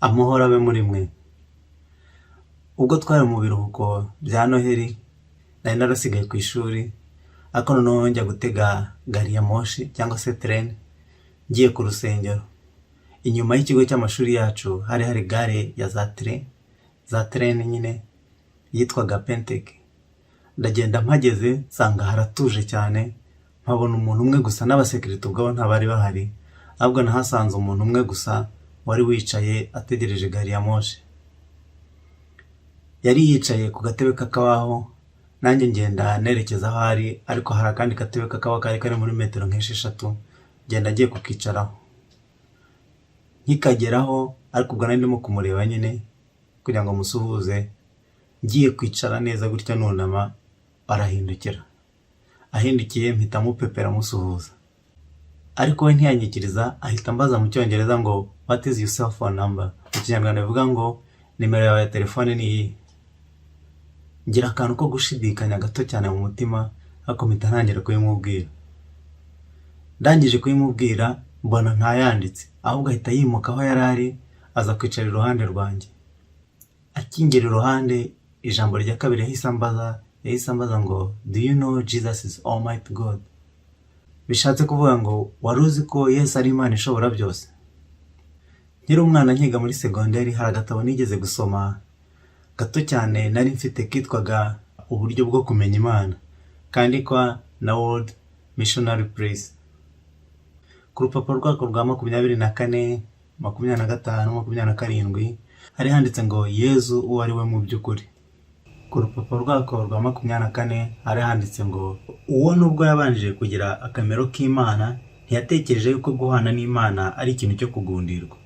Amahoro abe muri mwe. Ubwo twari mu biruhuko bya Noheli, nari narasigaye ku ishuri, ariko noneho njya gutega gari ya moshi cyangwa se train, ngiye ku rusengero. Inyuma y'ikigo cy'amashuri yacu hari hari gare ya za train, za train nyine yitwaga Pentec. Ndagenda mpageze nsanga haratuje cyane, mpabona umuntu umwe gusa, n'abasekirite ubwabo ntabari bahari, ahubwo nahasanze umuntu umwe gusa wari wicaye ategereje gari ya moshi. Yari yicaye ku gatebe k'akabaho, nanjye ngenda nerekeza aho ari, ariko hari akandi gatebe k'akabaho kari kari muri metero nk'esheshatu, ngenda ngiye kukicaraho. Nkikageraho, ariko ubwo nari ndimo kumureba nyine kugira ngo musuhuze, ngiye kwicara neza gutya nunama, arahindukira. Ahindukiye mpita mupepera musuhuza. Ariko we ntiyanyikiriza, ahita ambaza mu Cyongereza ngo "What is your cell phone number?" Mu Kinyarwanda bivuga ngo "Nimero yawe ya telefone ni iyihe?" Ngira akantu ko gushidikanya gato cyane mu mutima, ariko mpita ntangira kuyimubwira. Ndangije kuyimubwira mbona ntayanditse, ahubwo ahita yimuka aho yari ari aza kwicara iruhande rwanjye. Akingera iruhande, ijambo rya kabiri yahise ambaza ngo "Do you know Jesus is Almighty God?" Bishatse kuvuga ngo "Wari uzi ko Yesu ari Imana ishobora byose?" Nkiri umwana nkiga muri segonderi, hari agatabo nigeze gusoma gato cyane nari mfite kitwaga Uburyo bwo kumenya Imana, kandikwa na World Missionary Press. Ku rupapuro rwako rwa 24, 25, 27 hari handitse ngo Yezu uwo ari we mu by'ukuri. Ku rupapuro rwako rwa 24 hari handitse ngo uwo nubwo yabanje kugira akamero k'Imana, ntiyatekereje yuko guhana n'Imana ari ikintu cyo kugundirwa.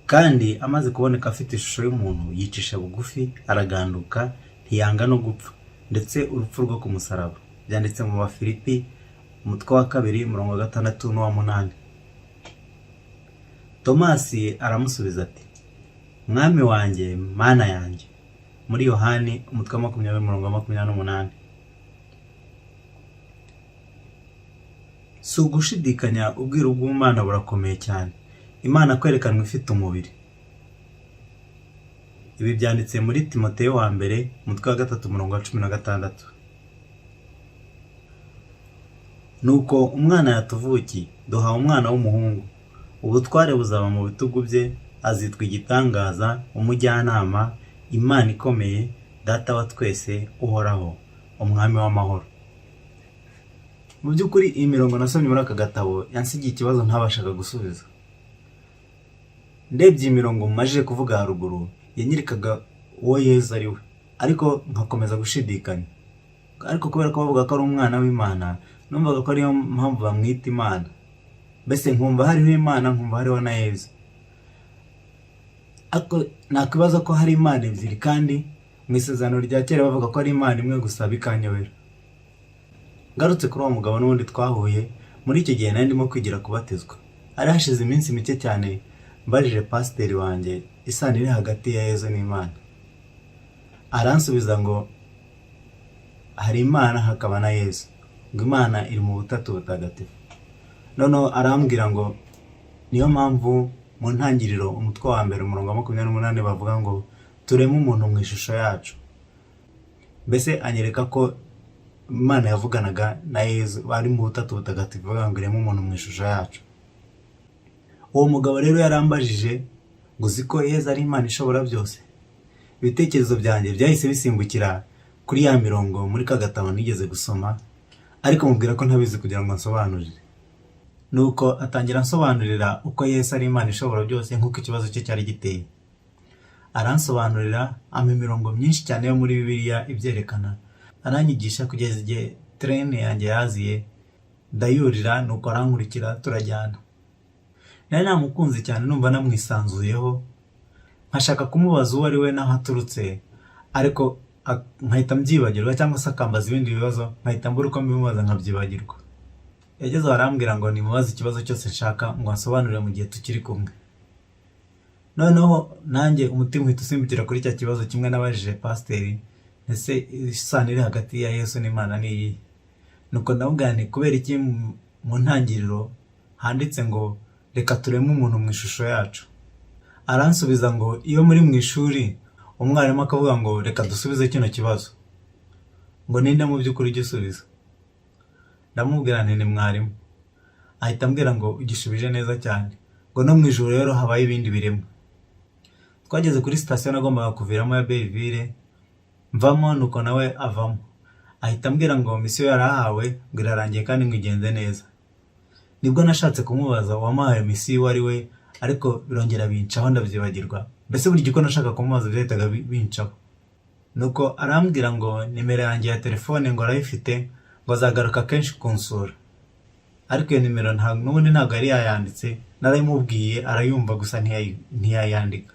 Kandi amaze kuboneka afite ishusho y'umuntu, yicisha bugufi, araganduka, ntiyanga no gupfa, ndetse urupfu rwo ku musaraba. Byanditse mu Bafilipi, umutwe wa 2, umurongo wa 6 n'uwa 8. Tomasi aramusubiza ati: "Mwami wanjye, Mana yanjye." Muri Yohani, umutwe wa 20, umurongo wa 28. Si ugushidikanya, ubwiru bw'Imana burakomeye cyane. Imana kwerekanwa ifite umubiri. Ibi byanditse muri Timoteyo wa mbere, umutwe wa 3, umurongo wa 16. Nuko umwana yatuvukiye, duhawe umwana w'umuhungu. Ubutware buzaba mu bitugu bye, azitwa Igitangaza, Umujyanama, Imana ikomeye, Data wa twese uhoraho, Umwami w'amahoro. Mu by'ukuri, iyi mirongo nasomye muri aka gatabo yansigiye ikibazo ntabashaga gusubiza. Ndebye iyi mirongo mumajije kuvuga haruguru, yanyerekaga uwo Yezu ari we, ariko nkakomeza gushidikanya. Ariko kubera ko bavuga ko ari umwana w'Imana, numvaga ko ariyo mpamvu bamwita Imana. Mbese nkumva hariho Imana, nkumva hariho na Yezu. Ariko nakwibaza ko hari Imana ebyiri kandi mu Isezerano rya Kera bavuga ko ari Imana imwe gusa, bikanyobera. Ngarutse kuri uwo mugabo n'ubundi twahuye, muri icyo gihe nari ndimo kwigira kubatizwa. Hari hashize iminsi mike cyane mbajije pasiteri wanjye isano iri hagati ya Yezu n'Imana. Aransubiza ngo hari Imana hakaba na Yezu, ngo Imana iri mu Butatu Butagatifu. Noneho arambwira ngo niyo mpamvu mu Ntangiriro, umutwe wa 1, umurongo wa 28 bavuga ngo "Tureme umuntu mu ishusho yacu." Mbese anyereka ko Imana yavuganaga na Yezu bari mu Butatu Butagatifu, bavuga ngo "Ireme umuntu mu ishusho yacu." Uwo mugabo rero yarambajije ngo "Uzi ko Yezu ari Imana ishobora byose?" Ibitekerezo byanjye byahise bisimbukira kuri ya mirongo muri ka gatabo nigeze gusoma, ariko mubwira ko ntabizi kugira ngo nsobanurire. Nuko atangira ansobanurira uko Yesu ari Imana ishobora byose nk'uko ikibazo cye cyari giteye. Aransobanurira, ampa imirongo myinshi cyane yo muri Bibiliya ibyerekana, aranyigisha kugeza igihe train yanjye yaziye, ndayurira, nuko arankurikira turajyana. Nari namukunze cyane, numva namwisanzuyeho, nkashaka kumubaza uwo ari we n'aho aturutse, ariko nkahita mbyibagirwa, cyangwa se akambaza ibindi bibazo nkahita mbura uko mbimubaza, nkabyibagirwa. Yageze aho arambwira ngo nimubaze ikibazo cyose nshaka, ngo ansobanurire mu gihe tukiri kumwe. Noneho nanjye umutima uhita usimbukira kuri cya kibazo kimwe nabajije pasiteri: "Ese isano iri hagati ya Yesu n'Imana ni iyihe?" Nuko ndamubwira nti "Kubera iki mu Ntangiriro handitse ngo 'Reka tureme umuntu mu ishusho yacu'?" Aransubiza ngo iyo muri mu ishuri, umwarimu akavuga ngo reka dusubize kino kibazo, ngo ninde mu by'ukuri ugisubiza? Ndamubwira nti ni mwarimu. Ahita ambwira ngo ugishubije neza cyane, ngo no mu ijuru rero habayo ibindi biremwa. Twageze kuri sitasiyo nagombaga kuviramo ya Belleville, mvamo, nuko nawe avamo, ahita ambwira ngo misiyo yari ahawe ngo irarangiye kandi ngo igenze neza. Nibwo nashatse kumubaza uwamuhaye misiyo uwo ari we, ariko birongera bincaho, ndabyibagirwa. Mbese buri gihe uko nashaka kumubaza byahitaga bincaho. Nuko arambwira ngo nimero yanjye ya telefone ngo arayifite, ngo azagaruka kenshi kunsura. Ariko iyo nimero n'ubundi ntabwo yari yayanditse, narayimubwiye arayumva gusa, ntiyayandika.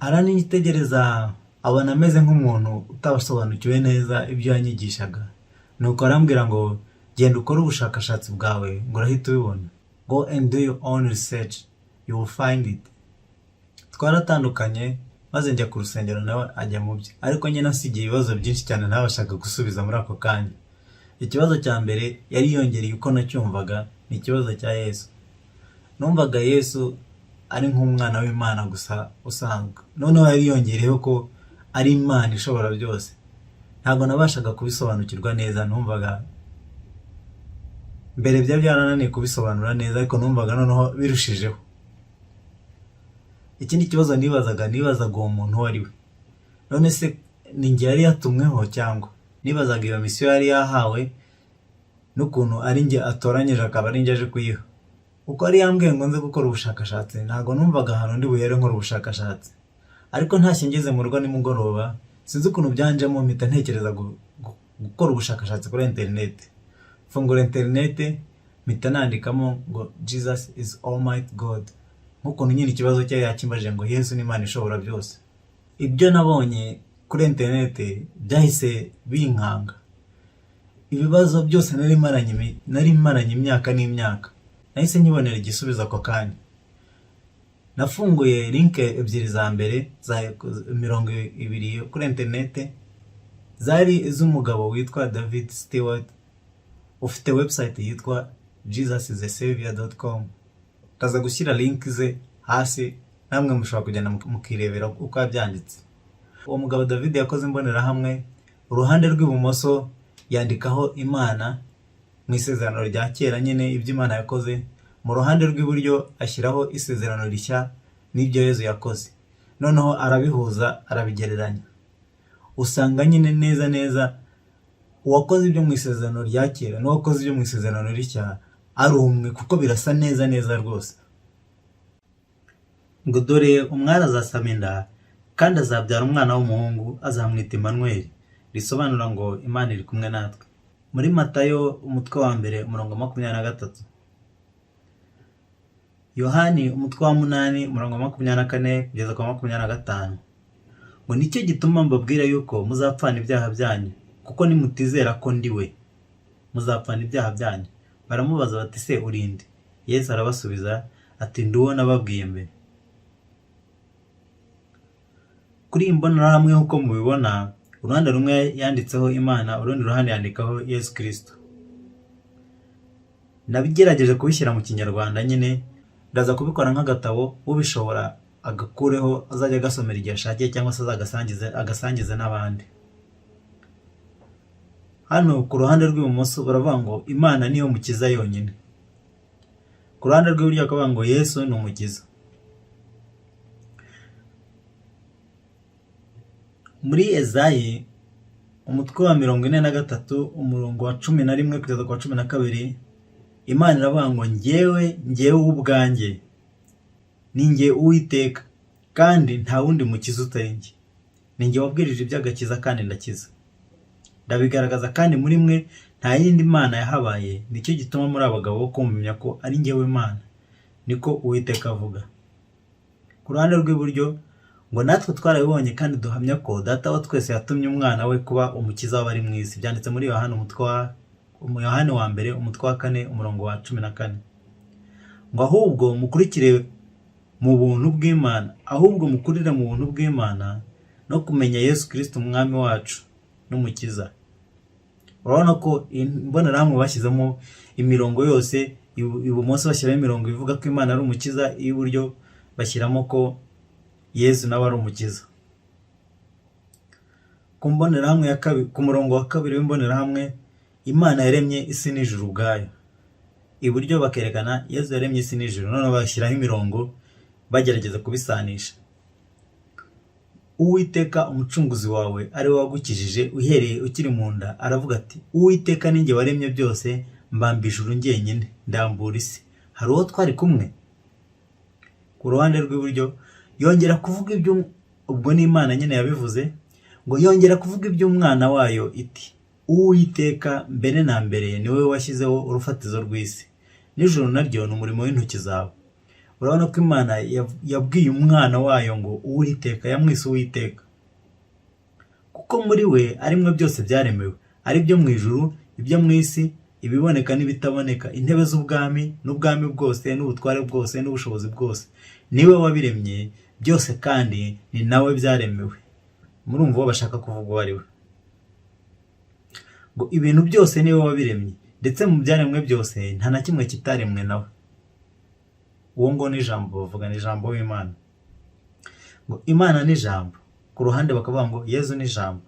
Aranyitegereza abona ameze nk'umuntu utasobanukiwe neza ibyo yanyigishaga, nuko arambwira ngo genda ukore ubushakashatsi bwawe, ngo urahita ubibona, go and do your own research, you will find it. Twaratandukanye maze njya ku rusengero, nawe ajya mu bye, ariko nyine asigiye ibibazo byinshi cyane ntabashaga gusubiza muri ako kanya. Ikibazo cya mbere yari yongereye uko nacyumvaga ni ikibazo cya Yesu. Numvaga Yesu ari nk'umwana w'Imana gusa usanzwe, noneho yari yongereyeho ko ari Imana ishobora byose. Ntabwo nabashaga kubisobanukirwa neza. Numvaga mbere byari byarananiye kubisobanura neza, ariko numvaga noneho birushijeho. Ikindi kibazo nibazaga, nibazaga uwo muntu uwo ari we. None se ni njye yari yatumweho? Cyangwa nibazaga iyo misiyo yari yahawe n'ukuntu ari njye atoranyije, akaba ari njye aje kuyiha. Uko yari yambwiye ngo nze gukora ubushakashatsi, ntabwo numvaga ahantu ndi buhere nkora ubushakashatsi. Ariko ntashye ngeze mu rugo nimugoroba, sinzi ukuntu byanjemo, mpita ntekereza gukora ubushakashatsi kuri interineti. Mfungura interineti, mpita nandikamo ngo "Jesus is Almighty God", nk'ukuntu nyine ikibazo cye yakimbajije ngo Yesu ni Imana ishobora byose. Ibyo nabonye kuri interineti byahise binkanga. Ibibazo byose nari maranye imyaka n'imyaka nahise nkibonera igisubizo ako kanya. Nafunguye link ebyiri za mbere za 20 kuri interineti, zari iz'umugabo witwa David Stewart, ufite website yitwa jesusisasavior.com. Ndaza gushyira link ze hasi, namwe mushobora kugenda mukirebera uko yabyanditse. Uwo mugabo David yakoze imbonerahamwe. Uruhande rw'ibumoso yandikaho Imana mu isezerano rya kera nyine, ibyo Imana yakoze. Mu ruhande rw'iburyo ashyiraho isezerano rishya n'ibyo Yezu yakoze. Noneho arabihuza, arabigereranya, usanga nyine neza neza uwakoze ibyo mu isezerano rya kera n'uwakoze ibyo mu isezerano rishya ari umwe, kuko birasa neza neza rwose. Ngo dore umwari azasama inda, kandi azabyara umwana w'umuhungu, azamwita Emmanuel, risobanura ngo Imana iri kumwe natwe. Muri Matayo umutwe wa 1 umurongo wa 23, Yohani umutwe wa 8 umurongo wa 24 kugeza ku wa 25, ngo nicyo gituma mbabwira yuko muzapfana ibyaha byanyu, kuko nimutizera ko ndi we muzapfana ibyaha byanyu. Baramubaza bati se uri nde? Yesu arabasubiza ati ndi uwo nababwiye mbere. Kuri iyi mbonerahamwe, nk'uko mubibona, uruhande rumwe yanditseho Imana, urundi ruhande yandikaho Yesu Kirisito. Nabigerageje kubishyira mu Kinyarwanda nyine, ndaza kubikora nk'agatabo, ubishobora agakureho azajya agasomera igihe ashakiye, cyangwa se azagasangize agasangize n'abandi. Hano ku ruhande rw'ibumoso baravuga ngo Imana niyo mukiza yonyine, ku ruhande rw'iburyo bakavuga ngo Yesu ni umukiza. Muri Ezayi umutwe wa 43 umurongo wa 11 kugeza ku wa 12, Imana iravuga ngo njyewe, njyewe ubwanjye ni njye Uwiteka, kandi nta wundi mukiza utari njye. Ni njye wabwirije iby'agakiza kandi ndakiza, ndabigaragaza, kandi muri mwe nta yindi mana yahabaye. Nicyo gituma muri abagabo bo kumenya ko ari njyewe Mana, niko Uwiteka avuga. Ku ruhande rw'iburyo ngo natwe twarabibonye kandi duhamya ko Data wa twese yatumye umwana we kuba umukiza w'abari mu isi. Byanditse muri Yohani umutwe wa Yohani wa mbere umutwe wa 4 umurongo wa 14, ngo ahubwo mukurikire mu buntu bw'Imana, ahubwo mukurire mu buntu bw'Imana no kumenya Yesu Kirisito umwami wacu n'umukiza. Urabona ko imbonerahamwe bashyizemo imirongo yose, ibumoso bashyiramo imirongo ivuga ko Imana ari umukiza, iy'iburyo bashyiramo ko Yezu nawe ari umukiza. Ku mbonerahamwe ya kabiri, ku murongo wa kabiri w'imbonerahamwe, Imana yaremye isi n'ijuru ubwayo. Iburyo bakerekana Yezu yaremye isi n'ijuru, noneho bashyiraho imirongo bagerageza kubisanisha. Uwiteka umucunguzi wawe ari we wagukijije uhereye ukiri mu nda, aravuga ati: Uwiteka ni jye waremye byose, mbamba ijuru njyenyine, ndambura isi. Hari uwo twari kumwe? Ku ruhande rw'iburyo yongera kuvuga ibyo, ubwo ni Imana nyine yabivuze, ngo yongera kuvuga iby'umwana wayo iti: Uwiteka mbere na mbere ni wowe washyizeho urufatizo rw'isi, n'ijuru naryo ni umurimo w'intoki zawe. Urabona ko Imana yabwiye umwana wayo ngo Uwiteka, yamwise Uwiteka, kuko muri we arimwe byose byaremewe, ari ibyo mu ijuru, ibyo mu isi, ibiboneka n'ibitaboneka, intebe z'ubwami n'ubwami bwose n'ubutware bwose n'ubushobozi bwose. Niwe wabiremye byose kandi ni nawe byaremewe. Murumva uwo bashaka kuvuga uwo ari we. Ngo ibintu byose niwe wabiremye, ndetse mu byaremwe byose nta na kimwe kitaremwe nawe. Uwo ngo ni ijambo bavuga, ni ijambo w'Imana. Ngo Imana ni ijambo. Ku ruhande bakavuga ngo Yezu ni ijambo.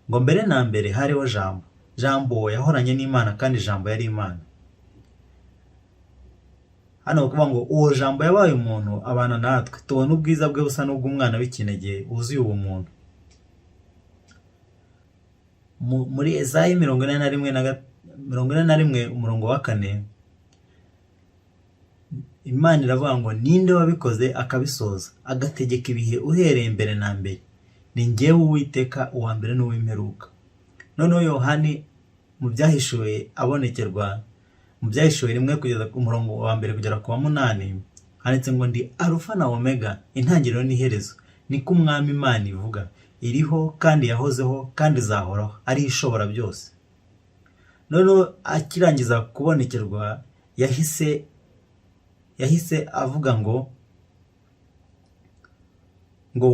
Ngo mbere na mbere hariho jambo. Jambo yahoranye n'Imana kandi jambo yari Imana. Hano bakavuga ngo uwo jambo yabaye umuntu abana natwe, tubona ubwiza bwe busa n'ubw'umwana w'ikinege wuzuye ubumuntu. Muri Esayi 41 41 umurongo wa 4, Imana iravuga ngo ninde wabikoze akabisoza, agategeka ibihe uhereye mbere na mbere? Ni njyewe Uwiteka, uwa mbere n'uw'imperuka. Noneho Yohani mu byahishuwe abonekerwa, mu byahishuwe 1 kugeza ku murongo wa 1 kugera ku wa 8, handitse ngo ndi Alufa na Omega, intangiriro n'iherezo, niko Umwami Imana ivuga, iriho kandi yahozeho kandi izahoraho, ari ishobora byose. Noneho akirangiza kubonekerwa yahise avuga ngo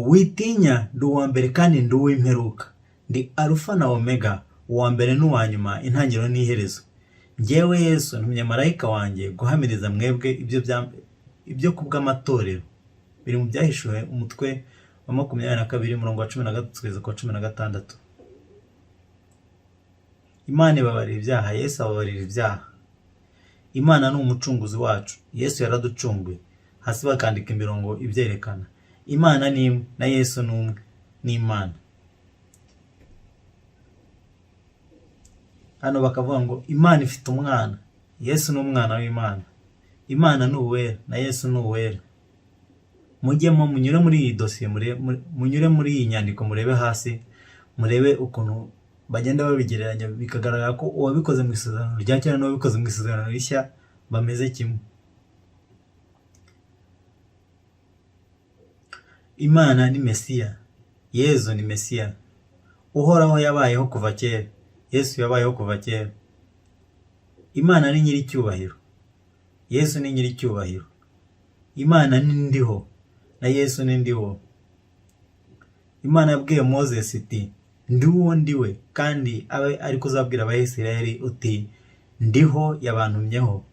witinya, ndi uwa mbere kandi ndi uw'imperuka, ndi Alufa na Omega, uwa mbere n'uwa nyuma, intangiriro n'iherezo. Njyewe Yesu ntumye marayika wanjye guhamiriza mwebwe ibyo kubw'amatorero. Biri mu byahishuwe umutwe wa 22 umurongo wa 13 kugeza ku wa 16. Imana ibabarira ibyaha, Yesu ababarira ibyaha. Imana ni umucunguzi wacu, Yesu yaraducunguye. Hasi bakandika imirongo ibyerekana. Imana ni imwe na Yesu ni umwe n'Imana. Hano bakavuga ngo Imana ifite umwana, Yesu ni umwana w'Imana. Imana ni uwera na Yesu ni uwera. Mujyemo munyure muri iyi dosiye, munyure muri iyi nyandiko, murebe hasi, murebe ukuntu bagenda babigereranya, bikagaragara ko uwabikoze mu isezerano rya kera n'uwabikoze mu isezerano rishya bameze kimwe. Imana ni Mesiya, Yezu ni Mesiya. Uhoraho yabayeho kuva kera, Yesu yabayeho kuva kera. Imana ni nyiricyubahiro, Yesu ni nyiricyubahiro. Imana ni ndiho na Yesu ni ndiho. Imana yabwiye Moses iti ndi uwo ndiwe, kandi abe ari kuzabwira Abayisiraheli uti ndiho yabantumyeho.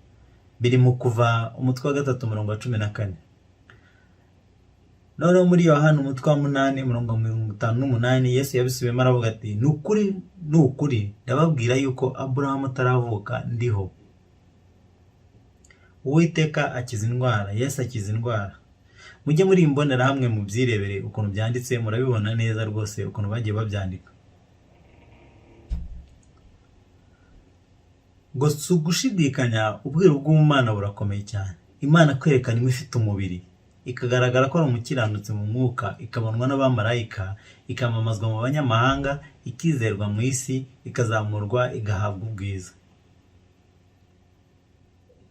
Biri mu Kuva umutwe wa 3 umurongo wa 14. Noneho muri Yohana umutwe wa 8 umurongo wa 58, Yesu yabisubiyemo aravuga ati ni ukuri ni ukuri ndababwira yuko Aburahamu ataravuka ndiho. Uwiteka akiza indwara, Yesu akiza indwara. Mujye muri iyi mbonerahamwe mubyirebere ukuntu byanditse, murabibona neza rwose ukuntu bagiye babyandika. Ngo si ugushidikanya, ubwiru bw'Umwana burakomeye cyane. Imana kwerekana imwe ifite umubiri, ikagaragara ko ari umukiranutsi mu mwuka, ikabonwa n'abamarayika, ikamamazwa mu banyamahanga, ikizerwa mu isi, ikazamurwa, igahabwa ubwiza.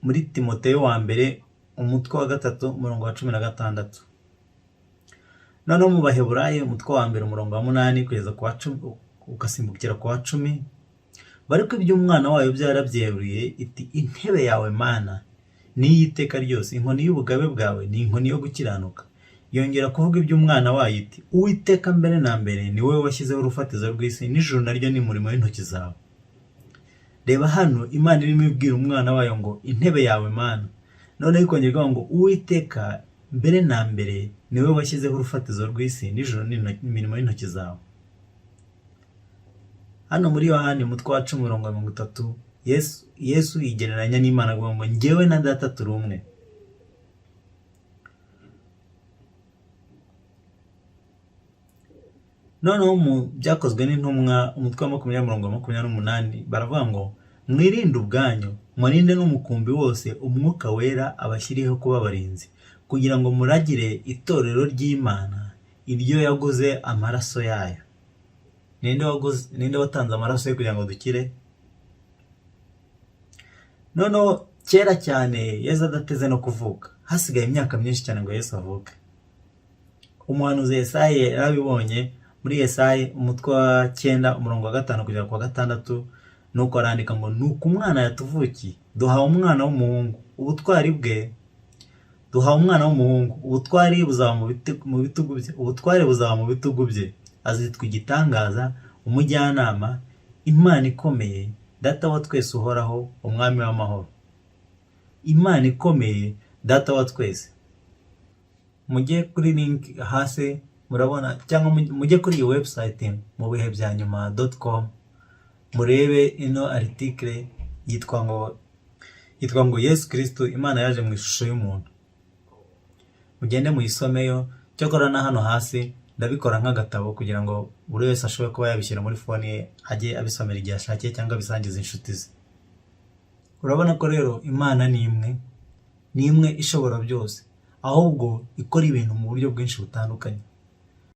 Muri Timoteyo wa mbere umutwe wa 3 umurongo wa 16. Noneho mu Baheburayo umutwe wa 1 umurongo wa 8 kugeza ku wa 10, ugasimbukira ku wa 10, bariko iby'umwana wayo byarabyeruye iti intebe yawe Mana ni iy'iteka ryose, inkoni y'ubugabe bwawe ni inkoni yo gukiranuka. Yongera kuvuga iby'umwana wayo iti Uwiteka mbere na mbere ni wowe washyizeho urufatizo rw'isi, n'ijuru naryo ni umurimo w'intoki zawe. Reba hano Imana irimo ibwira umwana wayo ngo intebe yawe Mana. Noneho ikongera ikavuga ngo Uwiteka Mbere na mbere niwe washyizeho urufatizo rw'isi, n'ijuru ni imirimo y'intoki zawe. Hano muri Yohani umutwe wa 10 umurongo wa 30, Yesu yigereranya n'Imana avuga ngo njyewe na Data turi umwe. Noneho mu Byakozwe n'Intumwa umutwe wa 20 umurongo wa 28 baravuga ngo mwirinde ubwanyu, murinde n'umukumbi wose Umwuka Wera abashyiriyeho kuba abarinzi, kugira ngo muragire itorero ry'Imana iryo yaguze amaraso yayo. Ninde waguze, ninde watanze amaraso ye kugira ngo dukire? Noneho kera cyane Yesu adateze no kuvuka, hasigaye imyaka myinshi cyane ngo Yesu avuke. Umuhanuzi Yesaya yarabibonye muri Yesaya umutwe wa 9 umurongo wa 5 kugera ku wa 6, nuko arandika ngo nuko umwana yatuvukiye, duhawe umwana w'umuhungu, ubutwari bwe duhawe umwana w'umuhungu, ubutwari buzaba mu bitugu bye, ubutware buzaba mu bitugu bye, azitwa igitangaza, umujyanama, Imana ikomeye, Data wa twese uhoraho, umwami w'amahoro. Imana ikomeye, Data wa twese. Mujye kuri link hasi murabona, cyangwa mujye kuri iyi website mu bihe bya nyuma .com, murebe ino article yitwa ngo Yesu Kristo Imana yaje mu ishusho y'umuntu. Mugende muyisomeyo. Cyakora na hano hasi ndabikora nk'agatabo kugira ngo buri wese ashobore kuba yabishyira muri phone ye, ajye abisomera igihe ashakiye cyangwa abisangize inshuti ze. Urabona ko rero Imana ni imwe, ni imwe ishobora byose, ahubwo ikora ibintu mu buryo bwinshi butandukanye.